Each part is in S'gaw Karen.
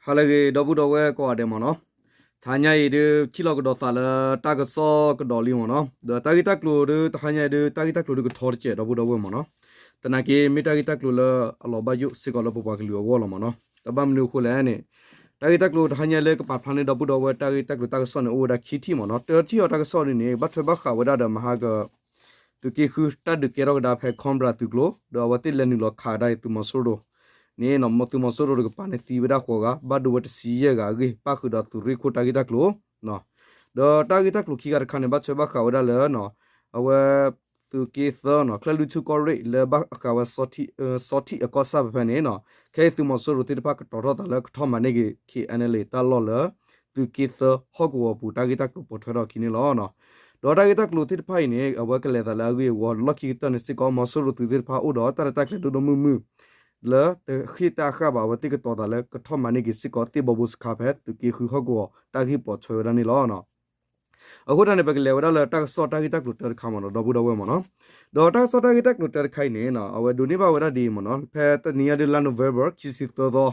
ဟါလၢအဂ့ၤ ဒီပုၢ်ဒီဝဲၢ်ကိးဂၤဒဲးမ့ၢ်နီၤ, တဟါညါအံၤဒုး ထံၣ်လိာ်ကဒီးသးလၢတၢ်ကစီၣ်ကဒီးလံမ့ၢ်နီၤ, ဒီးတၢ်ဂ့ၢ်တၢ်ကျိၤဒုး တဟါညါအံၤဒုး တၢ်ဂ့ၢ်တၢ်ကျိၤဒုးကထီတစဲး ဒီပုၢ်ဒီဝဲၢ်မ့ၢ်နီၤ, သနာ်က့ မ့ၢ်တၢ်ဂ့ၢ်တၢ်ကျိၤလၢအလီၤဘၣ်ယိၣ်စ့ၢ်ကီးလၢပပှၤကလုာ်အဂီၢ်လီၤမ့ၢ်နီၤ, တၢ်ဘၣ်မနုၤအဃိလဲၣ်န့ၣ်, တၢ်ဂ့ၢ်တၢ်ကျိၤတဟါညါလၢကပာ်ဖျါန့ၢ်ဒီပုၢ်ဒီဝဲၢ်တၢ်ဂ့ၢ်တၢ်ကျိၤတၢ်ကစီၣ်န့ၣ် အိၣ်ဝဲဒၣ်ခံထံၣ်မ့ၢ်နီၤ, တထံၣ်အီၤတၢ်ကစီၣ်ဒ်န့ၣ် ဘၣ်ထွဲဘၣ်ဃးဝဲဒၣ်ဒီးမဟါက သုးက့ဃုတၢ်ဒုးကဲထီၣ်ကဒါဖဲ Cobra သုးကျိၤ ဒီးအဝဲသ့ၣ်လဲၤနုာ်လီၤခးဒၣ်အံၤသုးမီၤစိရိၤန့ၣ်နီၤ, သုးမီၤစိရိၤတကပၤန့ၣ်သံဝဲဒၣ်ဃိးဂၤ ဘၣ်ဒိဝဲတဆံယဲၢ်ဂၤအဂ့ၢ် ပၣ်ဃုာ်ဒီးသုးရ့ၣ်ခိၣ်တၢ်ဂ့ၢ်တၢ်ကျိၤ ဒီးတၢ်ဂ့ၢ်တၢ်ကျိၤခံဂၤတခါန့ၣ် ဘၣ်ထွဲဘၣ်ဃးဝဲဒၣ်လၢ အဝဲ သုးက့သၢနီၤ ချၢၣ်လွံၢ်ထူၣ်ကီၢ်ရ့ၣ်လၢဘၣ်ဃးဝဲ စီထံၣ်အကီၢ်ဆၣ်ဖဲဖဲန့ၣ်နီၤ, ခဲအံၤသုးမီၤစိရိၤသ့ၣ်တဖၣ်ကတီၤထီၣ်သးလၢကထီၣ်မၤန့ၢ်က့ၤ K N L A တၢ်လီၢ်လၢ သုးက့သၢဟီၣ်ကဝီၤပူၤတၢ်ဂ့ၢ်တၢ်ကျိၤပိာ်ထွဲထီၣ်အခံန့ၣ်လီၤ. ဒီးတၢ်ဂ့ၢ်တၢ်ကျိၤသ့ၣ်တဖၣ်အံၤန့ၣ် အဝဲကလဲၤသးလၢအဂ့ၢ်အဝီ လီၢ်ခံကတၢၢ်န့ၣ်စ့ၢ်ကီး မီၤစိရိၤသုးသ့ၣ်တဖၣ်အိၣ်ဒီးတၢ်ရဲၣ်တၢ်ကျဲၤဒိၣ်ဒိၣ်မုၢ်မုၢ် လၢတဃ့ၢ်တၢ်ဃၣ်ဘၣ် အဝဲသ့ၣ်ကတီၤသးလၢကထီၣ်မၤန့ၢ်က့ၤစ့ၢ်ကီးသ့ၣ်ဘီဘိစခါဖဲသုးက့ဃုဟီၣ်ကဝီၤတၢ်ဂ့ၢ်ပိာ်ထွဲဝဲဒၣ်န့ၣ်လီၤ. အဃိတၢ်န့ၣ် ပကလဲၤဝဲဒၣ်လၢတၢ်ကစီၣ်တၢ်ဂ့ၢ်တၢ်ကျိၤတၢတခါမ့ၢ်နီၤ ဒီပုၢ်ဒီဝဲၢ်မ့ၢ်နီၤ, ဒီးတၢ်ကစီၣ်တၢ်ဂ့ၢ်တၢ်ကျိၤတၢတခါအံၤန့ၣ်နီၤ အဝဲဒိးန့ၢ်ဘၣ်ဝဲဒၣ်ဒ်အံၤမ့ၢ်နီၤ ဖဲတနံၤညါဒုးလါ November ခံဆံသၢသီ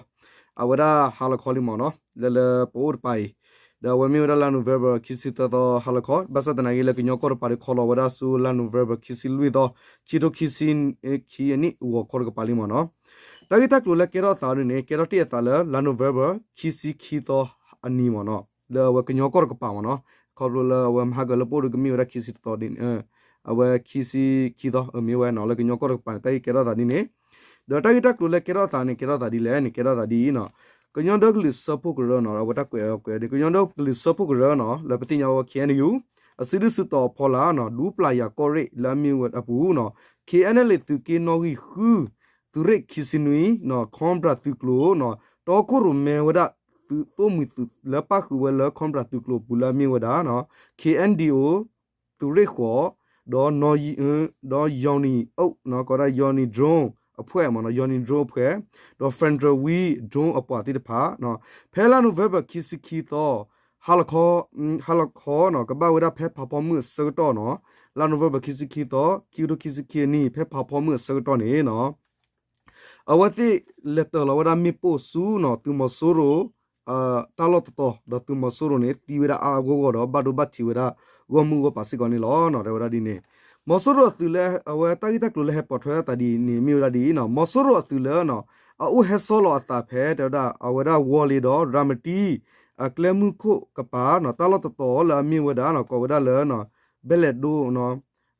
အဝဲဒၣ်ဟါလီၤခီလံမ့ၢ်နီၤ လၢလၢပအိၣ်တပၤအံၤ ဒီးအဝဲမ့ၢ်ဝဲဒၣ်လါ November ခံဆံသၢသီဟါလီၤခီ ဘၣ်ဆၣ်သနာ်က့လၢကညီကီၢ်တပၤဒုးခီလီၤဝဲဒၣ်ဆူလါ November ခံဆံလွံၢ်သီ ခံထိခံဆံခံအနံၣ်ဂီၤခီတကပၤလံမ့ၢ်နီၤ, တၢ်ဂ့ၢ်တၢ်ကျိၤလၢကဲထီၣ်အသးဒ်န့ၣ် ကဲထီၣ်တ့ၢ်အသးလၢလါ November ခံဆံခံသီအနံၤမ့ၢ်နီၤ လၢအဝဲကညီကီၢ်တကပၤမ့ၢ်နီၤ, ခီဖျိလၢအဝဲမဟါကလၢပအိၣ်ဒုးကမ့ၢ်ဝဲဒၣ်ခံဆံတသီဒ်န့ၣ် အဝဲခံဆံခံသီ မ့ၢ်ဝဲနီၤ လၢကညီကီၢ်တကပၤန့ၣ် တၢ်ဂ့ၢ်ကဲထီၣ်သးဒ်န့ၣ်, ဒီးတၢ်ဂ့ၢ်တၢ်ကျိၤလၢကဲထီၣ်အသးန့ၣ် ကဲထီၣ်သးဒ်လဲၣ်န့ၣ် ကဲထီၣ်သးဒ်အံၤနီၤ, ကညီဒီကလုာ်စၢဖှိၣ်ကရၢနီၤ အဝဲတၢ်ကွဲးအီၤကွဲးဒ် ကညီဒီကလုာ်စၢဖှိၣ်ကရၢနီၤ လၢပသ့ၣ်ညါဝဲ K N U အစုဒုၣ်စုတီၤအဖီလာ်နီၤ ဒူပျၢ်ယၤကီၢ်ရ့ၣ်လၢအမ့ၢ်ဝဲအပူၤနီၤ K N L A သုးက့နီၣ်ဂံၢ်ဃု သုးရ့ၣ်ခံဆံနွံနီၤ Cobra သုးကျိၤနီၤ တီခိၣ်ရိၣ်မဲဝဲဒၣ် သုးသိၣ်မှံၤသုးလၢပၣ်ဃုာ်ဝဲလၢ Cobra သုးကျိၤအပူၤလၢအမ့ၢ်ဝဲဒၣ် K N D O သုးရ့ၣ်ဃိး ဒီး ဒီး Yawning အိၣ် ကီးဒၣ် Yawning drone အဖွဲ့မ့ၢ်နီၤ Yawning drone အဖွဲ့ ဒီး Federal Wing drone အပှၤသ့ၣ်တဖၣ် ဖဲလါ November ခံဆံခံသီ ဟါလီၤခီ ဟါလီၤခီနီၤ ကဘၣ်ဝဲဒၣ်ဖဲဖးဖီမုၢ်အဆၢကတီၢ်နီၤ လါ November ခံဆံခံသီ ခံကထိခံဆံခံအနံၣ် ဖဲဖးဖီမုၢ်အဆၢကတီၢ်န့ၣ်နီၤ အဝဲသ့ၣ်လဲၤတၢၤလီၤဝဲဒၣ်မ့ၣ်ပိၢ်ဆူနီၤ သုးမီၤစိရိၤ တၢ်လီၢ်တတီၤ ဒီးသုးမီၤစိရိၤန့ၣ် သံဝဲဒၣ်အါအါဂီၢ်ဂီၢ်ဒီး ဘၣ်ဒိဘၣ်ထံးဝဲဒၣ် ဂီၢ်မုၢ်ဂီၢ်ပၤစ့ၢ်ကီးန့ၣ်လီၤ. တဲဝဲဒၣ်ဒ်န့ၣ် မီၤစိရိၤအသုးလၢ အဝဲတၢ်ဂ့ၢ်တၢ်ကျိၤလၢဟဲပိာ်ထွဲအသးဒ်န့ၣ် မ့ၢ်ဝဲဒၣ်ဒ်အံၤနီၤ မီၤစိရိၤအသုးလၢ အအိၣ်ဟဲဆီလီၤအသးဖဲ တဲဝဲဒၣ် အဝဲဒၣ်ဝီၤလ့ၤဒီး ရၤမတံ အကျဲမုၢ်ခိၣ်ကပၤနီၤ တၢ်လီၢ်တတီၤလၢအမ့ၢ်ဝဲဒၣ်နီၤ ကိးဝဲဒၣ်လၢ ဘဲလဲၣ်ဒိ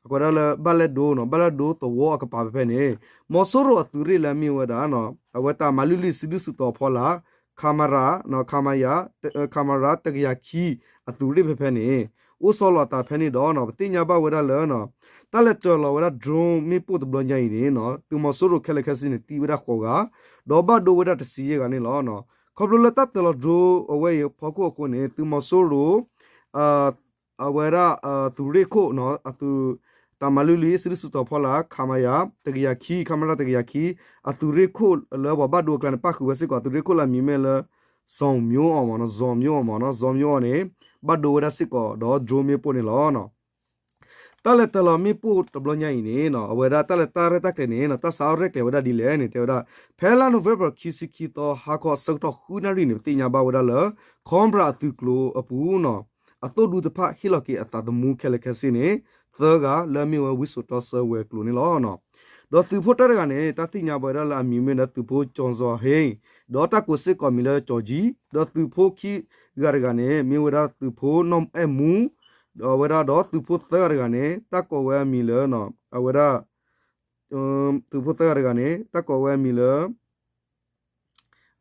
အကိးဝဲဒၣ်လၢ ဘၣ်လဲၣ်ဒိနီၤ ဘၣ်လဲၣ်ဒိသဝီအကပၤဖဲဖဲန့ၣ် မီၤစိရိၤအသုးရ့ၣ်လၢအမ့ၢ်ဝဲဒၣ်နီၤ အဝဲတၢ်မၤလုၢ်လံၢ်စုဒုၣ်စုတီၤအဖီလာ် ခမရ ခမရ ခမရ တကယၤခံ အသုးရ့ၣ်ဖဲဖဲန့ၣ် အိၣ်ဆီလီၤအသးဖဲန့ၣ်ဒီးနီၤ ပသ့ၣ်ညါဘၣ်ဝဲဒၣ်လၢ တၢ်လဲၤတၢၤလီၤဝဲဒၣ် drone မ့ၣ်ပိၢ်တဘျီညါအံၤန့ၣ်နီၤ သုးမီၤစိရိၤခဲလၢာ်ခဲဆ့န့ၣ် သံဝဲဒၣ်ဃိးဂၤ ဒီးဘၣ်ဒိဝဲဒၣ်တဆံယဲၢ်ဂၤန့ၣ်လီၤ. ခီဖျိလၢတၢ်တၢၤလီၤ drone အဝဲအံၤအဖီခိၣ်အဃိန့ၣ် သုးမီၤစိရိၤ အဝဲဒၣ် သုးရ့ၣ်ခိၣ် အသုး တၢ်မၤလုၢ်လံၢ် စုဒုၣ်စုတီၤဖီလာ် ခမရ တကယၤခံ ခမရ တကယၤခံ အသုးရ့ၣ်ခိၣ်လၢပှၤဘၣ်ဒိအကျါန့ၣ် ပၣ်ဃုာ်ဝဲစ့ၢ်ကီး အသုးရ့ၣ်ခိၣ်လၢအမံၤမ့ၢ်လၢ ဇော်မျိုးအောင် မ့ၢ်နီၤ ဇော်မျိုးအောင် မ့ၢ်နီၤ ဇော်မျိုးအောင် န့ၣ် ဘၣ်ဒိဝဲဒၣ်စ့ၢ်ကီးဒီး drone မ့ၣ်ပိၢ်န့ၣ်လီၤ. တၢ်လဲၤတၢၤလီၤမ့ၣ်ပိၢ်တဘျီညါအံၤန့ၣ်နီၤ အဝဲဒၣ်တၢ်လဲၤတၢ်ရဲၣ်တၢ်ကျဲၤန့ၣ်နီၤ တၢ်စးထီၣ်ရဲၣ်ကျဲၤဝဲဒၣ်ဒ်လဲၣ်န့ၣ် တဲဝဲဒၣ် ဖဲလါ November ခံဆံခံသီ ဟါခီအဆၢကတီၢ်ဃုနၣ်ရံၣ်န့ၣ် ပသ့ၣ်ညါဘၣ်ဝဲဒၣ်လၢ Cobra အသုးကျိၤအပူၤနီၤ အသိၣ်ဒူတဖၣ် ဟ့ၣ်လီၤက့ၤအသးသမူခဲလၢာ်ခဲဆ့န့ၣ် သၢဂၤလၢအမ့ၢ်ဝဲဝံစိာ်တီဆၢဝဲၤကျိၤန့ၣ်လီၤ. ဒီးသုးဖိတၢၢ်တဂၤန့ၣ် တၢ်သ့ၣ်ညါဘၣ်ဝဲဒၣ်လၢအမံၤမ့ၢ်လၢသုးဖိ ကၠီၤစီၤဟ့ ဒီးတၢ်ကိးစ့ၢ်ကီးမံၤလၢ ကၠီၤကၠံ ဒီးသုးဖိခံဂၤတဂၤန့ၣ် မ့ၢ်ဝဲဒၣ်သုးဖိနီၢ်အဲၣ်မူ ဒီးအဝဲဒၣ်ဒီးသုးဖိသၢဂၤတဂၤန့ၣ် တၢ်ကိးဝဲအမံၤလၢ အဝဲဒၣ် သုးဖိသၢဂၤတဂၤန့ၣ် တၢ်ကိးဝဲအမံၤလၢ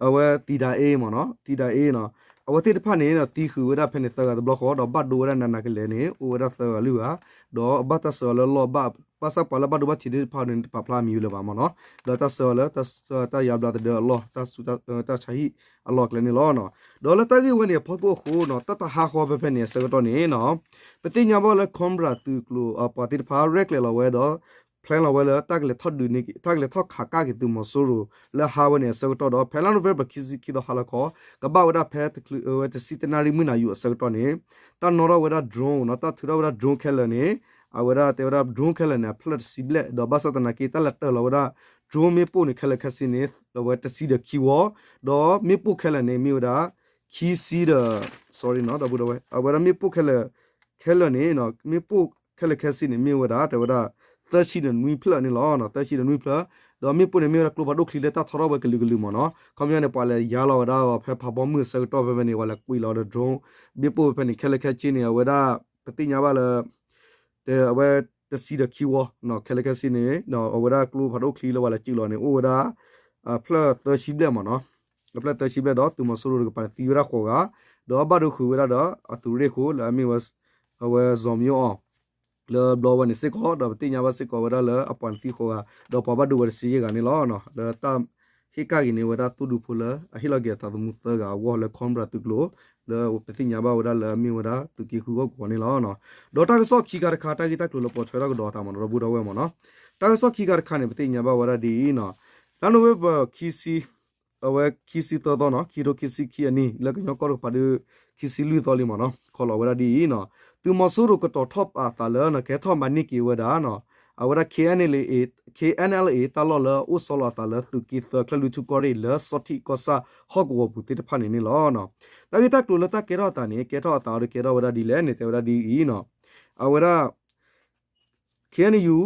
အဝဲသံဒၤအ့ မ့ၢ်နီၤ သံဒၤအ့နီၤ အဝဲသ့ၣ်တဖၣ်န့ၣ် သံဃုာ်ဝဲဒၣ်ဖဲန့ၣ်သၢဂၤတဘျီဃီ ဒီးဘၣ်ဒိဝဲဒၣ်နးနးကလဲာ်န့ၣ် အိၣ်ဝဲဒၣ်သၢဂၤလွံၢ်ဂၤ ဒီးဘၣ်တၢ်ဆှၢအီၤလၢလီၢ်ဘၣ် ဘၣ်ဆၣ်ပှၤလၢဘၣ်ဒိဘၣ်ထံးသ့ၣ်တဖၣ်န့ၣ် တပာ်ဖျါအမံၤဝဲလၢၤဘၣ်မ့ၢ်နီၤ ဒီးတၢ်ဆှၢအီၤလၢ တၢ်ယါဘျါသဒၢအလီၢ် တၢ်ဆူး တၢ်ဆါဟံၣ်အလီၢ်ကျဲန့ၣ်လီၤ. ဒီးလၢတၢ်ဂ့ၢ်ဝဲန့ၣ်အဖီခိၣ်အဃိနီၤ တၢ်တဟါဃီဖဲဖဲန့ၣ်အဆၢကတီၢ်န့ၣ်နီၤ ပသ့ၣ်ညါဘၣ်လၢ Cobra သုးကျိၤအပှၤသ့ၣ်တဖၣ် ရဲၣ်ကျဲၤလီၤဝဲဒီး plan လီၤဝဲလၢ တၢ်ကလဲၤထီၣ်ဒုးန့ၢ် တၢ်ကလဲၤထီၣ်ခးကၣ်က့ၤသုးမီၤစိရိၤ လၢဟါဝဲန့ၣ်အဆၢကတီၢ်ဒီး ဖဲလါ November ခံဆံခံသီဟါလီၤခီ ကဘၣ်ဝဲဒၣ်ဖဲတချုးဝဲတဆံတနၣ်ရံၣ်မုၢ်နၤယူၤအဆၢကတီၢ်န့ၣ် တၢ်နီၣ်ထီၣ်ဝဲဒၣ် drone နီၤ တၢ်ထုးထီၣ်ဝဲဒၣ် drone ခဲလၢာ်န့ၣ် အဝဲဒၣ်တဲဝဲဒၣ် drone ခဲလၢာ်န့ၣ် အဖျၢၣ်တဆံဘျဲၣ် ဒီးဘၣ်ဆၣ်သနာ်က့ တၢ်လဲၤတၢၤလီၤဝဲဒၣ် drone drone မ့ၣ်ပိၢ်န့ၣ် ခဲလၢာ်ခဲဆ့န့ၣ် အဝဲတဆံဒီးခံဝီ, ဒီးမ့ၣ်ပိၢ်ခဲလၢာ်န့ၣ် မ့ၢ်ဝဲဒၣ် ခံဆံဒီး sorry နီၤ ဒီပုၢ်ဒီဝဲၢ် အဝဲဒၣ်မ့ၣ်ပိၢ်ခဲလၢာ် ခဲလၢာ်န့ၣ် မ့ၣ်ပိၢ်ခဲလၢာ်ခဲဆ့န့ၣ် မ့ၢ်ဝဲဒၣ် တဲဝဲဒၣ် သၢဆံဒီးနွံဖျၢၣ်န့ၣ်လီၤ. သၢဆံဒီးနွံဖျၢၣ်, ဒီးမ့ၣ်ပိၢ်န့ၣ် မ့ၢ်ဝဲဒၣ်ကျိဖးဒိၣ်ချံလၢတၢ်ထီထီၣ်ဝဲကလုာ်ကလုာ်မ့ၢ်နီၤ. ခီပညီန့ၣ် ပှၤလဲၤယါလီၤဝဲဒၣ်ဖဲဖးဘီမုၢ်အဆၢကတီၢ်ဖဲဖဲန့ၣ် ပှၤလဲၤကွံာ်လီၤဒီး drone မ့ၣ်ပိၢ်ဖဲဖဲန့ၣ် ခဲလၢာ်ခဲဆ့န့ၣ် အဝဲဒၣ် ပသ့ၣ်ညါဘၣ်လၢ တဲအဝဲတဆံဒီးခံဝီ ခဲလၢာ်ခဲဆ့န့ၣ် အဝဲဒၣ်ကျိဖးဒိၣ်ချံလၢပှၤလဲၤကွံာ်လီၤန့ၣ် အိၣ်ဝဲဒၣ် အဖျၢၣ်သၢဆံဘျဲၣ်မ့ၢ်နီၤ. အဖျၢၣ်သၢဆံဘျဲၣ်ဒီး သုးမီၤစိရိၤတကပၤန့ၣ် သံဝဲဒၣ်ဃိးဂၤ, ဒီးဘၣ်ဒိဃုာ်ဝဲဒၣ်ဒီး အသုးရ့ၣ်ဃိလၢအမ့ၢ်ဝဲ အဝဲဇီၤမံအီၤ လၢဘျီဝဲန့ၣ်စ့ၢ်ကီး ဒီးပသ့ၣ်ညါဘၣ်စ့ၢ်ကီးဝဲဒၣ်လၢအပှၤန့ၣ်သံဃိးဂၤ ဒီးပှၤဘၣ်ဒိဝဲတဆံယဲၢ်ဂၤန့ၣ်လီၤ. လၢတၢ်ဟ့ၣ်ကၣ်က့ၤန့ၢ်ဝဲဒၣ်သုးဒူဖိလၢ အဟ့ၣ်လီၤက့ၤအသးသမူသၢဂၤအဂီၢ်လၢ Cobra သုးကျိၤ လၢပသ့ၣ်ညါဘၣ်ဝဲဒၣ်လၢအမ့ၢ်ဝဲဒၣ်သုးက့ဃုဟီၣ်ကဝီၤန့ၣ်လီၤ. ဒီးတၢ်ကစီၣ်ခံခါတခါ တၢ်ဂ့ၢ်တၢ်ကျိၤလၢပိာ်ထွဲထီၣ်ကဒီးအသးမ့ၢ်နီၤ ဒီပုၢ်ဒီဝဲၢ်မ့ၢ်နီၤ. တၢ်ကစီၣ်ခံခါတခါန့ၣ် ပသ့ၣ်ညါဘၣ်ဝဲဒၣ်ဒ်အံၤနီၤ, လါနိၣ်ဝ့ဘၢၣ် အဝဲခံဆံသၢသီနီၤ ခံကထိခံဆံခံအနံၣ် လၢကညီကီၢ်တကပၤဒီး ခံဆံလွံၢ်သီလံမ့ၢ်နီၤ ခီလီၤဝဲဒၣ်ဒ်အံၤနီၤ, သုးမီၤစိရိၤကတီၤထီၣ်ပာ်အသးလၢ ကဟဲထီၣ်မၤန့ၢ်က့ၤဝဲဒၣ် အဝဲဒၣ် K N L A, K N L A တၢ်လီၢ်လၢအိၣ်ဆီလီၤအသးလၢသုးက့သၢ ချၢၣ်လွံၢ်ထူၣ်ကီၢ်ရ့ၣ်လၢစီထံၣ်ကီၢ်ဆၣ်ဟီၣ်ကဝီၤပူၤသ့ၣ်တဖၣ်န့ၣ်န့ၣ်လီၤ. တၢ်ဂ့ၢ်တၢ်ကျိၤလၢတၢ်ကဲထီၣ်အသးန့ၣ် ကဲထီၣ်အသးဒီးကဲထီၣ်ဝဲဒၣ်ဒ်လဲၣ်န့ၣ် တဲဝဲဒၣ်ဒ်အံၤနီၤ, အဝဲဒၣ် K N U,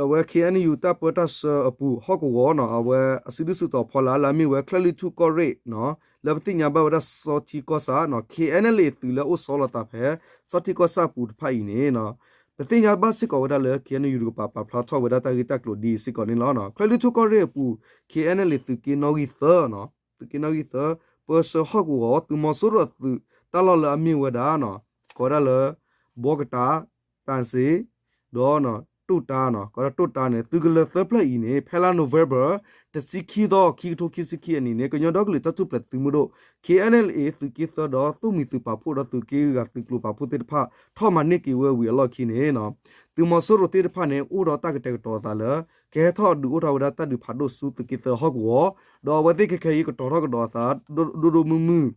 အဝဲ K N U တၢ်ပၢတၢ်ဆှၢအပူၤဟီၣ်ကဝီၤနီၤ အဝဲအစုဒုၣ်စုတီၤဖီလာ် လၢအမ့ၢ်ဝဲချၢၣ်လွံၢ်ထူၣ်ကီၢ်ရ့ၣ်နီၤ လၢပသ့ၣ်ညါဘၣ်ဝဲဒၣ်စီထံကီၢ်ဆၣ်နီၤ K N L A သုးလၢအိၣ်ဆီလီၤသးဖဲ စီထံကီၢ်ဆၣ်အပူၤတဖၣ်အံၤန့ၣ် ပသ့ၣ်ညါဘၣ်စ့ၢ်ကီးဝဲဒၣ်လၢ K N U တကပၤပာ်ဖျါထီၣ်ဝဲဒၣ်တၢ်ဂ့ၢ်တၢ်ကျိၤဒ်အံၤစ့ၢ်ကီးန့ၣ်လီၤ. ချၢၣ်လွံၢ်ထူၣ်ကီၢ်ရ့ၣ်အပူၤ K N L A သုးက့နီၣ်ဂံၢ်သၢနီၤ သုးက့နီၣ်ဂံၢ်သၢ ပၢဆှၢဟီၣ်ကဝီၤ သုးမီၤစိရိၤသုးတၢ်လီၢ်လၢအမ့ၢ်ဝဲဒၣ်နီၤ ကိးဝဲဒၣ်လၢ ဘီကတၢၣ် တၢ်စ့ ဒီး တိၣ်တၢ်နီၤ ကိးဝဲဒၣ်တိၣ်တၢ်န့ၣ် သုးကလၢၤသၢဖျၢၣ်အံၤန့ၣ် ဖဲလါ November တဆံခံသီ ခံကထိခံဆံခံအနံၣ်န့ၣ် ကညီဒီကလုာ်တၢ်ထူၣ်ဖျဲးသုးမုၢ်ဒိၣ် K N L A သုးက့သၢဒီး သိၣ်မှံၤသုးပာ်ဖှိၣ်ဒီးသုးက့ဂၤသုးကျိၤပာ်ဖှိၣ်သ့ၣ်တဖၣ် ထီၣ်မၤန့ၢ်က့ၤဝဲဝံၤအလီၢ်ခံန့ၣ်နီၤ သုးမီၤစိရိၤသ့ၣ်တဖၣ်န့ၣ် အိၣ်ဒီးတၢ်ကတဲာ်ကတီၤအသးလၢ ကဟဲထီၣ်ဒုးအိၣ်ထီၣ်ဝဲဒၣ်တၢ်ဒုးဖးဒိၣ်ဆူသုးက့သၢဟီၣ်ကဝီၤ ဒီးအဝဲသ့ၣ်ခဲခဲအံၤကတီၤထီၣ်ကဒီးအသး ဒိၣ်ဒိၣ်မုၢ်မုၢ်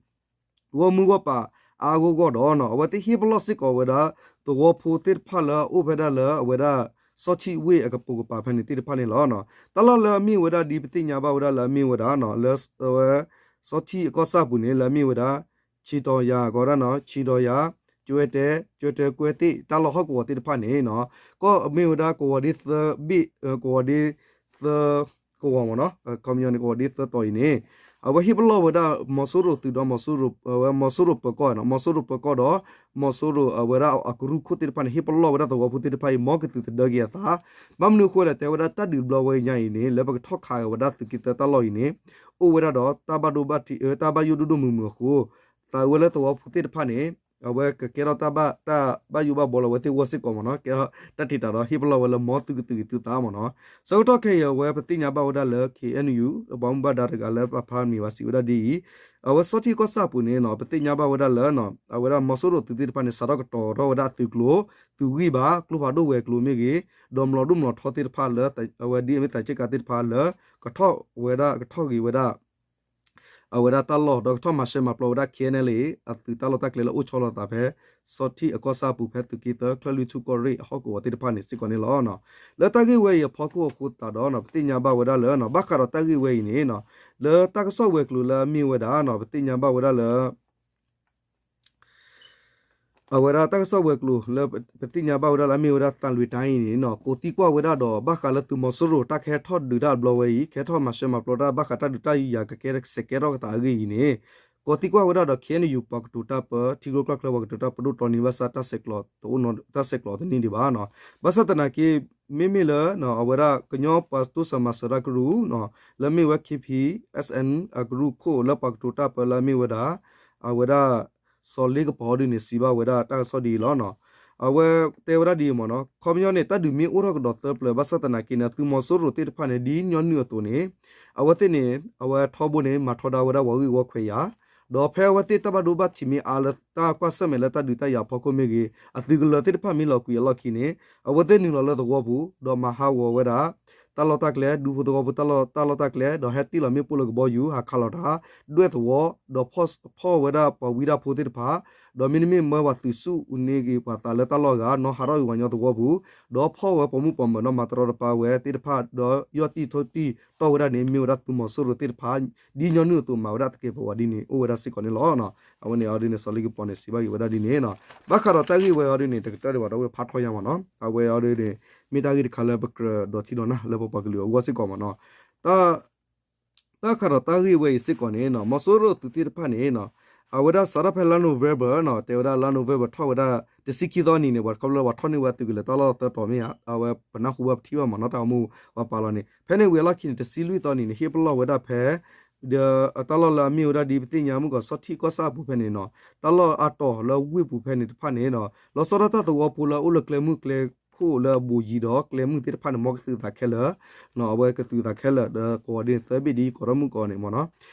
ဂီၢ်မုၢ်ဂီၢ်ပၤအါအါဂီၢ်ဂီၢ်ဒီးနီၤ အဝဲသ့ၣ်ဟ့ၣ်ပလီၢ်စ့ၢ်ကီးဝဲဒၣ် သဝီဖိသ့ၣ်တဖၣ်လၢအအိၣ်ဖဲဒၣ်လၢအဝဲဒၣ် စီထံဝ့ၢ်အကပိာ်ကပၤဖဲန့ၣ်သ့ၣ်တဖၣ်န့ၣ်လီၤ. တၢ်လီၢ်လၢအမ့ၢ်ဝဲဒၣ်ဒ်ပသ့ၣ်ညါဘၣ်ဝဲဒၣ်လၢအမ့ၢ်ဝဲဒၣ်နီၤ လၢအဝဲ စီထံအကီၢ်ဆၣ်အပူၤန့ၣ် လၢအမ့ၢ်ဝဲဒၣ် ဆံတီၤယၤ ကိးဝဲဒၣ်နီၤ ဆံတီၤယၤ ကၠွဲတဲ ကၠွဲတဲကွဲသ့ၣ် တၢ်လီၢ်ဟီၣ်ကဝီၤသ့ၣ်တဖၣ်န့ၣ်နီၤ ကီၢ်အမ့ၢ်ဝဲဒၣ်ကဝီၤဒ့သၢဘ့ၣ် ကဝီၤဒ့သၢ ကဝီၤမ့ၢ်နီၤ ခီပညီန့ၣ် ကဝီၤဒ့သၢတီၤအံၤန့ၣ် အဝဲဟ့ၣ်ပလီၢ်ဝဲဒၣ် မီၤစိရိၤသုးဒီး မီၤစိရိၤ အဝဲမီၤစိရိၤပၢၤကီၢ်နီၤ မီၤစိရိၤပၢၤကီၢ်ဒီး မီၤစိရိၤအဝဲဒၣ်အကရူၢ်ခိၣ်သ့ၣ်တဖၣ်န့ၣ် ဟ့ၣ်ပလီၢ်ဝဲဒၣ်သဝီဖိသ့ၣ်တဖၣ်အံၤ မ်ကသုးသဒၢက့ၤအသး ဘၣ်မနုၤအဃိလဲၣ် တဲဝဲဒၣ်တၢ်ဒုးဘျီဝဲညါအံၤန့ၣ် လၢပကထီၣ်ခးက့ၤဝဲဒၣ်သုးက့သၢတၢ်လီၢ်အံၤန့ၣ် အိၣ်ဝဲဒၣ်ဒီးတၢ်ဘၣ်ဒိဘၣ်ထံး တၢ်ဘၣ်ယိၣ်ဒိၣ်ဒိၣ်မုၢ်မုၢ်အဃိ သးဝဲလၢသဝီဖိသ့ၣ်တဖၣ်န့ၣ် အဝဲကကဲထီၣ်တၢ်ဘၣ် တၢ်ဘၣ်ယိၣ်ဘၣ်ဘှီလၢအဝဲသ့ၣ်အဂီၢ်စ့ၢ်ကီးမ့ၢ်နီၤ ကဲထီၣ်တၢ်ထံးတၢ်ဒီးဟ့ၣ်ပလီၢ်ဝဲလၢမ်သုကသုးက့ၤသုသးမ့ၢ်နီၤ ဆၢကတီၢ်ခဲအံၤအဝဲပသ့ၣ်ညါဘၣ်ဝဲဒၣ်လၢ K N U ပှၤမူဘၣ်ဒါတဂၤလၢပာ်ဖျါမံၤဘၣ်စံးဝဲဒၣ်ဒ်အံၤ အဝဲစီထံကီၢ်ဆၣ်အပူၤန့ၣ်နီၤ ပသ့ၣ်ညါဘၣ်ဝဲဒၣ်လၢ အဝဲဒၣ်မီၤစိရိၤသုးသ့ၣ်တဖၣ်န့ၣ် စးထီၣ်ကတီၤထီၣ်ဝဲဒၣ်အသုးကျိၤ သုးဂံၢ်ဘါ ကျိဖးဒိၣ်ဝဲၤကျိၤမ့ၢ်ဂ့ၤ ဒီးမျိာ်ဒိၣ်မျိာ်ထီသ့ၣ်တဖၣ်လၢ အဝဲဒ်အမ့ၢ်သးစ့ၢ်ကီးသ့ၣ်တဖၣ်လၢ ကထီၣ်ဝဲဒၣ် ကထီၣ်ဂ့ၤဝဲဒၣ် အဝဲဒၣ်တၢ်လီၢ် ဒီးကထီၣ်မၤရှဲမၤပျီဝဲဒၣ် K N L A အသုးတၢ်လီၢ်တၢ်ကျဲလၢအိၣ်ဆီလီၤသးဖဲ စီထံအကီၢ်ဆၣ်အပူၤဖဲသုးက့သၢ ချၢၣ်လွံၢ်ထူၣ်ကီၢ်ရ့ၣ်အဟီၣ်ကဝီၤသ့ၣ်တဖၣ်န့ၣ်စ့ၢ်ကီးန့ၣ်လီၤ. လၢတၢ်ဂ့ၢ်ဝဲအံၤအဖီခိၣ်အဃိသတးဒီး ပသ့ၣ်ညါဘၣ်ဝဲဒၣ်လၢ ဘၣ်ဃးဒီးတၢ်ဂ့ၢ်ဝဲအံၤန့ၣ် လၢတၢ်ကစီၣ်ဝဲၤကျိၤလၢအမ့ၢ်ဝဲဒၣ် ပသ့ၣ်ညါဘၣ်ဝဲဒၣ်လၢ အဝဲဒၣ်တၢ်ကစီၣ်ဝဲၤကျိၤလၢပသ့ၣ်ညါဘၣ်ဝဲဒၣ်လၢအမ့ၢ်ဝဲဒၣ်သံလွင်တိုင်းအံၤန့ၣ်နီၤ ကိးသံကွၢ်ဝဲဒၣ်ဒီး ဘၣ်ဃးလၢသုးမီၤစိရိၤတၢ်ကဟဲထီၣ်ဒုးတၢ်အဘျီဝဲအံၤ ကဟဲထီၣ်မၤရှဲမၤပျီတၢ်ဘၣ်ဃးတၢ်ဒုးတၢ်ယၤကကဲထီၣ်စဲးကဲထီၣ်ကသးအဂ့ၢ်အံၤန့ၣ် ကိးသံကွၢ်ဝဲဒၣ်ဒီး K N U ပှၤကတိၤတၢ်ပၢ ထံကျိကျၢ်ကျၢပှၤကတိၤတၢ်ပဒိၣ်တီနံၤဘၣ်ဆၣ်တၢ်ဆဲးကျိး တအိၣ်တၢ်ဆဲးကျိးတနံၣ်ဒံးဘၣ်နီၤ ဘၣ်ဆၣ်သနာ်က့ မ့မ့ၢ်လၢ အဝဲဒၣ်ကညီပှၤတိစၢၤမၤစၢၤတၢ်ကရူၢ် လၢမ့ၢ်ဝဲ K P S N အကရူၢ်ခိၣ်လၢပှၤကတိၤတၢ်ပၢလၢအမ့ၢ်ဝဲဒၣ် အဝဲဒၣ် စီၤလ့ကပီၤဒ်န့ၣ် စံးဘၣ်ဝဲဒၣ်တၢ်ကစီၣ်ဒ်အံၤလီၤ. အဝဲတဲဝဲဒၣ်ဒ်အံၤမ့ၢ်နီၤ ခီပညီန့ၣ် တၢ်ဒုးမ့ၢ်အိၣ်ထီၣ်ကဒီးသၢပျၢၤ ဘၣ်ဆၣ်သနာ်က့န့ၣ် သုးမီၤစိရိၤသ့ၣ်တဖၣ်န့ၣ် ဒ်ညီနုၢ်အသိးန့ၣ် အဝဲသ့ၣ်န့ၣ် အဝဲထီဘိန့ၣ် မၤထီဒါဝဲဒၣ်ပှၤဂ့ၢ်ဝီခွဲးယာ် ဒီးဖဲအဝဲသ့ၣ်တၢ်ဘၣ်ဒိဘၣ်ထံးမ့ၢ်အါလၢတၢ်ကွၢ်ဆၢၣ်မဲာ်လၢတၢ်ဒုးတၢ်ယၤအဖီခိၣ်မ့ၢ်ဂ့ၤ အသုးကလၢၤသ့ၣ်တဖၣ်မ့ၢ်လီၤကွံာ်အလီၢ်ခံန့ၣ် အဝဲသ့ၣ်နုာ်လီၤလၢသဝီပူၤ ဒီးမၤဟးဂီၤဝဲဒၣ် တၢ်လီၢ်တၢ်ကျဲ ဒူဖိသဝီဖိတၢ်လီၢ်တၢ်လီၢ်တၢ်ကျဲ ဒီးဟဲတ့ၢ်လီၤမ့ၣ်ပိၢ်လၢကဘီယူၤ ဟးခးလီၤတၢ် ဒွဲၣ်သဝီ ဒီးဖီၣ်ဝဲဒၣ်ပှၤဝံဒၣ်ဖိသ့ၣ်တဖၣ် ဒီးမ့တမ့ၢ်မၢပှၤသုးဆူၣ်အူန့ၢ်က့ၤပှၤသးလၢတၢ်လီၢ်အဂၤ နီၢ်ဟးထီၣ်ဂ့ၤဝၤညီသဝီပူၤ ဒီးဖီၣ်ဝဲပိာ်မုၣ်ပိာ်မၢၤဒီးမၤတရီတပါဝဲသ့ၣ်တဖၣ် ဒီးယီၢ်တံၢ်ထိၣ်တံၢ်တီၢ်ဝဲဒၣ်န့ၣ် မ့ၢ်ဝဲဒၣ်သုးမီၤစိရိၤသ့ၣ်တဖၣ် ဒ်ညီနုၢ်အသိးမၤဝဲဒၣ်သကဲးပဝးဒ်န့ၣ် အိၣ်ဝဲဒၣ်စ့ၢ်ကီးန့ၣ်လီၤ. အဝဲန့ၣ်အီၤဒ်န့ၣ် စီၤလ့ကပီၤန့ၣ် စံးဘၣ်က့ၤဝဲဒၣ်ဒ်န့ၣ်နီၤ. ဘၣ်ဃးဒီးတၢ်ဂ့ၢ်ဝဲအီၤဒ်န့ၣ် တကတၢၢ်ဒံးဘၣ်ဒီး ဝဲဖးထီယါမ့ၢ်နီၤ. အဝဲအီၤဒ်န့ၣ် မ့ၢ်တၢ်ဂ့ၢ်တခါလၢပကြၢးဒိးထံၣ်ဒီးနၤလၢပပှၤကလုာ်အဂီၢ်စ့ၢ်ကီးမ့ၢ်နီၤ. တၢ် ဘၣ်ဃးဒီးတၢ်ဂ့ၢ်ဝဲအံၤစ့ၢ်ကီးန့ၣ်နီၤ မီၤစိရိၤသုးသ့ၣ်တဖၣ်န့ၣ်နီၤ အဝဲဒၣ်စးထီၣ်ဖဲလါ November နီၤ တဲဝဲဒၣ်လါ November ထီၣ်ဝဲဒၣ်တဆံခံသီနံၤန့ၣ် ပှၤခီဖျိလၢပှၤထီၣ်န့ၢ်ဝဲသုးကလၢၤတၢ်လီၢ်သၢတီၤမ့ၢ်ဧါ အဝဲပနၢ်ဟူဘၣ်ပထံၣ်ဘၣ်မ့ၢ်နီၤ တၢ်အိၣ်မူပှၤပာ်လီၤန့ၣ် ဖဲန့ၣ်ဝံၤအလီၢ်ခံန့ၣ် တဆံလွံၢ်သီနံၤန့ၣ် ဟ့ၣ်ပလီၢ်ဝဲဒၣ်ဖဲ ဒီးတၢ်လီၢ်လၢအမ့ၢ်ဝဲဒၣ်ဒ်ပသ့ၣ်ညါမုၢ်ကီး စီထံကီၢ်ဆၣ်အပူၤဖဲန့ၣ်နီၤ တၢ်လီၢ်အါတီၤလၢဝ့ၢ်ပူၤဖဲန့ၣ်တဖၣ်န့ၣ်နီၤ လီၤဆီဒၣ်တၢ်သဝီဖိလၢအအိၣ်လၢကျဲမုၢ်ကျဲခိၣ်လၢအဘူးယံၤဒီး ကျဲမုၢ်သ့ၣ်တဖၣ်န့ၣ် မ်ကသုးသးခဲလၢာ် အဝဲကသုးသးခဲလၢာ် ဒီးကိးဂၤဒ်န့ၣ် သၢဘ့ၣ်ဒ်ကိးထီၣ်မုၢ်ကီးန့ၣ်မ့ၢ်နီၤ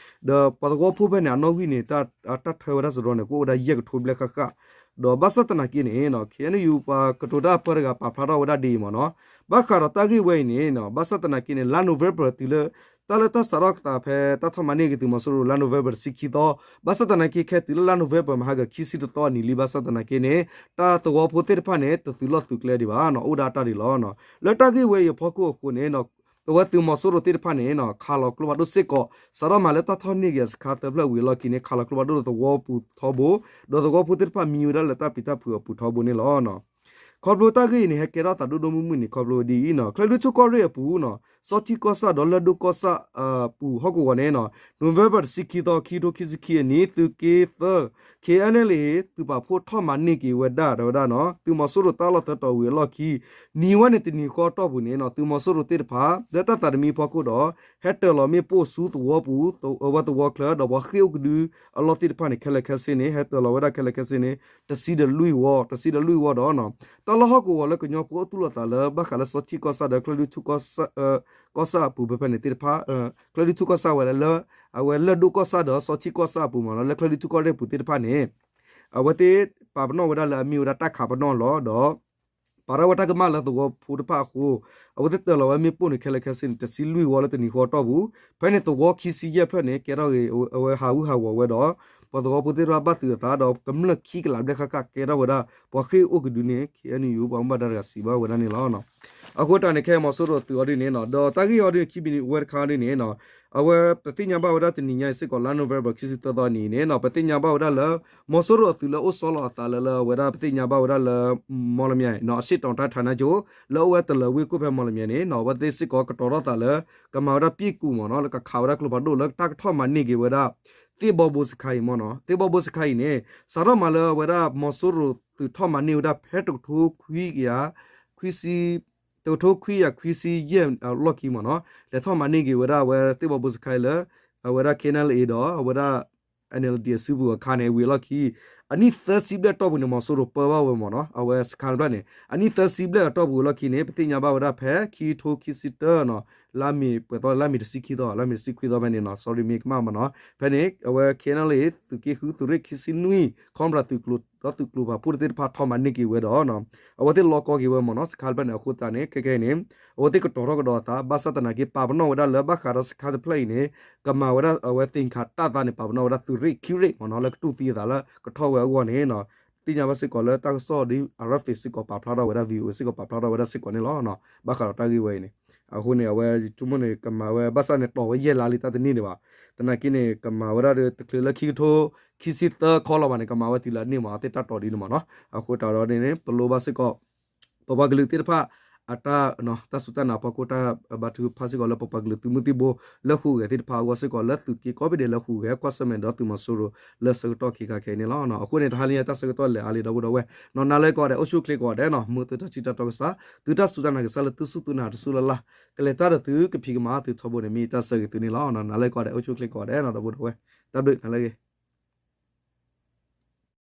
ဒီးပှၤသဝီဖိဖဲန့ၣ် အနီၣ်ဂံၢ်န့ၣ် တၢ်ထၢဝဲဒၣ်စရီန့ၣ် ကအိၣ်ဝဲဒၣ်ယဲၢ်ကထိဘျဲၣ်ဃၣ်ဃၣ် ဒီးဘၣ်ဆၣ်သနာ်က့န့ၣ်နီၤ ခ့ၣ်အဲၣ်ယူၣ် ပှၤကတိၤတၢ်အပၢတဂၤပာ်ဖျါထီၣ်ဝဲဒၣ်ဒ်အံၤမ့ၢ်နီၤ ဘၣ်ဃးဒီးတၢ်ဂ့ၢ်ဝဲအံၤန့ၣ်နီၤ ဘၣ်ဆၣ်သနာ်က့န့ၣ် လါ November တုၤလၢ တၢ်လၢတၢ်စးထီၣ်ကသးဖဲတၢ်ထီၣ်မၤန့ၢ်က့ၤသုးမီၤစိရိၤလါ November တဆံခံသီ ဘၣ်ဆၣ်သနာ်က့ခဲတုၤလၢလါ November မဟါက ခံဆံတသီအနံၤလံ ဘၣ်ဆၣ်သနာ်က့န့ၣ် တၢ်သဝီဖိသ့ၣ်တဖၣ်န့ၣ် တသုးလီၢ်သုးကျဲဒံးဘၣ်နီၤ အိၣ်ဒၣ်တၢ်ဒံးလီၤ. လၢတၢ်ဂ့ၢ်ဝဲအံၤအဖီခိၣ်အဃိန့ၣ် အဝဲသုးမီၤစိရိၤသ့ၣ်တဖၣ်န့ၣ် ခးလီၤကျိဖးဒိၣ်စ့ၢ်ကီး စးထီၣ်မၤလၢတၢ်ထီၣ်န့ၢ်က့ၤအစခါသၢဖျၢၣ်ဝံၤအလီၢ်ခံန့ၣ် ခးလီၤကျိဖးဒိၣ်လၢသဝီပူၤထီဘိ ဒီးသဝီဖိသ့ၣ်တဖၣ်မံဝဲဒၣ်လၢတၢ်ပျံၤတၢ်ဖုးအပူၤထီဘိန့ၣ်လီၤ. ခီဖျိတၢ်ဂ့ၢ်အံၤန့ၣ် ဟဲကဲထီၣ်သးဒိၣ်ဒိၣ်မုၢ်မုၢ်န့ၣ် ခီဖျိဒ်အံၤနီၤ ချၢၣ်လွံၢ်ထူၣ်ကီၢ်ရ့ၣ်အပူၤနီၤ စီထံကီၢ်ဆၣ်ဒီးလၢၢ်ဒိၣ်ကီၢ်ဆၣ်အပူၤဟီၣ်ကဝီၤန့ၣ်နီၤ November တဆံခံသီ ခံကထိခံဆံခံအနံၤ သုးက့သၢ ခ့ၣ်အဲၣ်ယူၣ် သုးပာ်ဖှိၣ်ထီၣ်မၤန့ၢ်က့ၤဝဲဒၣ် တဲဝဲဒၣ်နီၤ သုးမီၤစိရိၤတၢ်လီၢ်သၢတီၤဝံၤအလီၢ်ခံ နံၤဝဲန့ၣ်တနံၤဃီအတီၢ်ပူၤန့ၣ်နီၤ သုးမီၤစိရိၤသ့ၣ်တဖၣ် လၢတၢ်သးတမံၤအဖီခိၣ်ဒီး ဟဲတၢၤလီၤမ့ၣ်ပိၢ်ဆူသဝီပူၤ အဝဲသဝီချၢ ဒီးပှၤဃ့ၢ်အိၣ်ကဒုအလီၢ်သ့ၣ်တဖၣ်န့ၣ် ခဲလၢာ်ခဲဆ့န့ၣ် ဟဲတၢၤလီၤဝဲဒၣ်ခဲလၢာ်ခဲဆ့န့ၣ် တဆံဒီးလွံၢ်ဝီ တဆံဒီးလွံၢ်ဝီဒီး တၢ်လီၢ်ဟီၣ်ကဝီၤလၢကညီဖိအိၣ်သူၣ်လီၤသးလၢ ဘၣ်ဃးလၢစီထံကီၢ်ဆၣ်ဒီး ချၢၣ်လွံၢ်ထူၣ်ကီၢ်ဆၣ်အပူၤဖဲဖဲန့ၣ်သ့ၣ်တဖၣ် ချၢၣ်လွံၢ်ထူၣ်ကီၢ်ဆၣ်ဝဲလၢ အဝဲလၢၢ်ဒိၣ်ကီၢ်ဆၣ်ဒီးစီထံကီၢ်ဆၣ်အပူၤမ့ၢ်နီၤ လၢချၢၣ်လွံၢ်ထူၣ်ကီၢ်ရ့ၣ်အပူၤသ့ၣ်တဖၣ်န့ၣ် အဝဲသ့ၣ်ပာ်ပနီၣ်ဝဲဒၣ်လၢအမ့ၢ်ဝဲဒၣ်တၢ်ခးပနီၣ်လီၤဒီး ပာ်ထီၣ်ဝဲတၢ်ကမၣ်လၢသဝီဖိတဖၣ်အဃိ အဝဲသ့ၣ်တၢၤလီၤဝဲမ့ၣ်ပိၢ်န့ၣ် ခဲလၢာ်ခဲဆ့န့ၣ် တဆံလွံၢ်ဝီလၢတနံၤဃီအတီၢ်ပူၤ ဖဲန့ၣ်သဝီခံဆံယဲၢ်ဖျၢၣ်န့ၣ် ကဲထီၣ်ဂ့ၤ အဝဲဟးဂူာ်ဟးဂီၤဝဲဒီး ပှၤသဝီဖိသ့ၣ်တဖၣ်ဘၣ်သုးအသးဒီး ကမျၢၢ်ခံကလးဘျဲၣ်ဃၣ်ဃၣ်ကဲထီၣ်ဝဲဒၣ် ပှၤဃ့ၢ်အိၣ်ကဒုန့ၣ် ခ့ၣ်အဲၣ်ယူၣ် ပှၤဘၣ်မူဘၣ်ဒါတဂၤစံးဘၣ်ဝဲဒၣ်န့ၣ်လီၤ. အဃိတၢ်န့ၣ်ခဲအံၤမီၤစိရိၤသုးအီၤဒ်န့ၣ်နီၤ ဒီးတၢ်ဂ့ၢ်အီၤဒ်န့ၣ် ခံဘိန့ၣ် အဝဲတခါဒ်န့ၣ်နီၤ အဝဲပသ့ၣ်ညါဘၣ်ဝဲဒၣ်တနံၤညါအံၤစ့ၢ်ကီး လါ November ခံဆံသၢသီနံၤန့ၣ်နီၤ ပသ့ၣ်ညါဘၣ်ဝဲဒၣ်လၢ မီၤစိရိၤအသုးလၢအိၣ်ဆီလီၤအသးလၢ လၢအဝဲဒၣ်ပသ့ၣ်ညါဘၣ်ဝဲဒၣ်လၢ မီၣ်လမၠဲၣ်နီၤ အရှေ့တောင်တိုင်းဌာနချုပ် လၢအအိၣ်ဝဲတလၢၤဝ့ၢ်ခိၣ်ဖဲမီၣ်လမၠဲၣ်န့ၣ်နီၤ အဝဲသ့ၣ်စ့ၢ်ကီးကတီၤထီၣ်သးလၢ ကမၤဝဲဒၣ်ပစ်ကူၣ်မ့ၢ်နီၤ လၢကခးဝဲဒၣ်ကျိဖးဒိၣ်လၢတၢ်ကထီၣ်မၤန့ၢ်က့ၤဝဲဒၣ် သ့ၣ်ဘီဘိစခါအံၤမ့ၢ်နီၤ သ့ၣ်ဘီဘိစခါအံၤန့ၣ် စးထီၣ်မၤလၢအဝဲဒၣ်မီၤစိရိၤသုးထီၣ်မၤန့ၢ်ဝဲဒၣ်ဖဲတကထိခွံကယၤ ခွံဆံ တကထိခွံကယၤခွံဆံယဲၢ်အလီၢ်ခံမ့ၢ်နီၤ လဲၤထီၣ်မၤန့ၢ်က့ၤဝဲဒၣ်အဝဲသ့ၣ်ဘီဘိစခါအံၤလၢ အဝဲဒၣ် KNLA ဒီးအဝဲဒၣ် NLD အစုပူၤအခါန့ၣ် ဝံၤအလီၢ်ခံ အနံၣ်သၢဆံဘျဲၣ်အတီၢ်ပူၤန့ၣ် မီၤစိရိၤပၢဘၣ်ဝဲမ့ၢ်နီၤ အဝဲစခါတဖျၢၣ်န့ၣ် အနံၣ်သၢဆံဘျဲၣ်အတီၢ်ပူၤအလီၢ်ခံန့ၣ် ပသ့ၣ်ညါဘၣ်ဝဲဒၣ်ဖဲခံကထိခံဆံတၢနီၤ လါမ့ၤ ပှဲၤသီလါမ့ၤတဆံခံသီ လါမ့ၤတဆံခွံသီဖဲန့ၣ်နီၤ sorry မ့ၢ်ကမၣ်မ့ၢ်နီၤ ဖဲန့ၣ် အဝဲ KNLA သုးက့ဃု သုးရ့ၣ်ခံဆံနွံ ခီပညီသုးကျိၤ ဒီးသုးကျိၤဖးဖှိၣ်သ့ၣ်တဖၣ်ထီၣ်မၤန့ၢ်က့ၤဝဲဒီး အဝဲသ့ၣ်လီကီက့ၤဝဲမ့ၢ်နီၤ စခါတဖျၢၣ်န့ၣ် အဃိသတးန့ၣ် ခဲခဲအံၤန့ၣ် အဝဲသ့ၣ်ကတီၤထီၣ်ကဒီးအသး ဘၣ်ဆၣ်သနာ်က့ ပာ်ပနီၣ်ဝဲဒၣ်လၢဘၣ်ဃးဒီးစခါတဖျၢၣ်အံၤန့ၣ် ကမၤဝဲဒၣ်အဝဲသ့ၣ်ခးတၢ်သးန့ၣ် ပာ်ပနီၣ်ဝဲဒၣ်သုးရ့ၣ်ခံရ့ၣ်မ့ၢ်နီၤ လၢကတူၢ်သံအသးလၢကထီၣ်ဝဲအဂီၢ်န့ၣ် သ့ၣ်ညါဘၣ်စ့ၢ်ကီးလၢတၢ်ကစီၣ်ဒ် RFA စ့ၢ်ကီးပာ်ဖျါထီၣ်ဝဲဒၣ် VOA စ့ၢ်ကီးပာ်ဖျါထီၣ်ဝဲဒၣ်စ့ၢ်ကီးန့ၣ်လီၤ. ဘၣ်ဃးဒီးတၢ်ဂ့ၢ်ဝဲအံၤန့ၣ် အဃိန့ၣ် အဝဲဆိကမိၣ်န့ၣ် ကမၤဝဲ ဘၣ်ဆၣ်န့ၣ် တီၤဝဲယဲၢ်လါလံတၢ်တန့ၢ်ဒံးဘၣ်. သနာ်က့န့ၣ် ကမၤဝဲဒၣ်ဒီး တချုးလၢခံကထိ ခံဆံသၢခီလီၤဘၣ်န့ၣ် ကမၤဝဲတုၤလၢအန့ၢ်မ့ၢ် အသ့ၣ်တၢ်တီၤဒ်န့ၣ်မ့ၢ်နီၤ. အဃိတၢ်ဒီးန့ၣ် ပလိၣ်ဘၣ်စ့ၢ်ကီး ပပှၤကလုာ်သ့ၣ်တဖၣ် အတၢ် တၢ်စူၢ်တၢ်နာ်အဖီခိၣ် တၢ်ဘါထုကဖၣ်စ့ၢ်ကီးလၢပပှၤကလုာ်သုးမုၢ်သံၣ်ဘိ လၢဟူးဂဲၤသ့ၣ်တဖၣ်အဂီၢ်စ့ၢ်ကီး လၢသုးက့ကိးဘ့ၣ်ဒဲးလၢဟူးဂဲၤ ကွၢ်ဆၢၣ်မဲာ်ဒီးသုးမီၤစိရိၤ လၢဆၢကတီၢ်ခံခါခဲအံၤန့ၣ်လီၤ. အဃိန့ၣ် တဟါလၢညါတၢ်ဆၢကတီၢ်လဲၤအါလံဒီပုၢ်ဒီဝဲၢ် နီၢ်နၤလၢကိးဂၤဒဲး အိၣ်ဆူၣ်အိၣ်ချ့ကိးဂၤဒဲးနီၤ မုာ်သုတၢ်ထံၣ်တၢ်တီကစၢ် သုတၢ်စူၢ်တၢ်နာ်ကစၢ်လၢသုစူၢ်သုနာ်တစူၢ်လၢ်လၢ် ကလဲၤတၢ်ဒီးသုကဖံးကမၤသုထီဘိန့ၣ် မ့ၢ်တၢ်ဆၢဂ့ၤသုန့ၣ်လီၤ. နၤလၢကိးဂၤဒဲး အိၣ်ဆူၣ်အိၣ်ချ့ကိးဂၤဒဲးနီၤ ဒီပုၢ်ဒီဝဲၢ် တၢ်ဘျုးနၤလၢအဂ့ၤ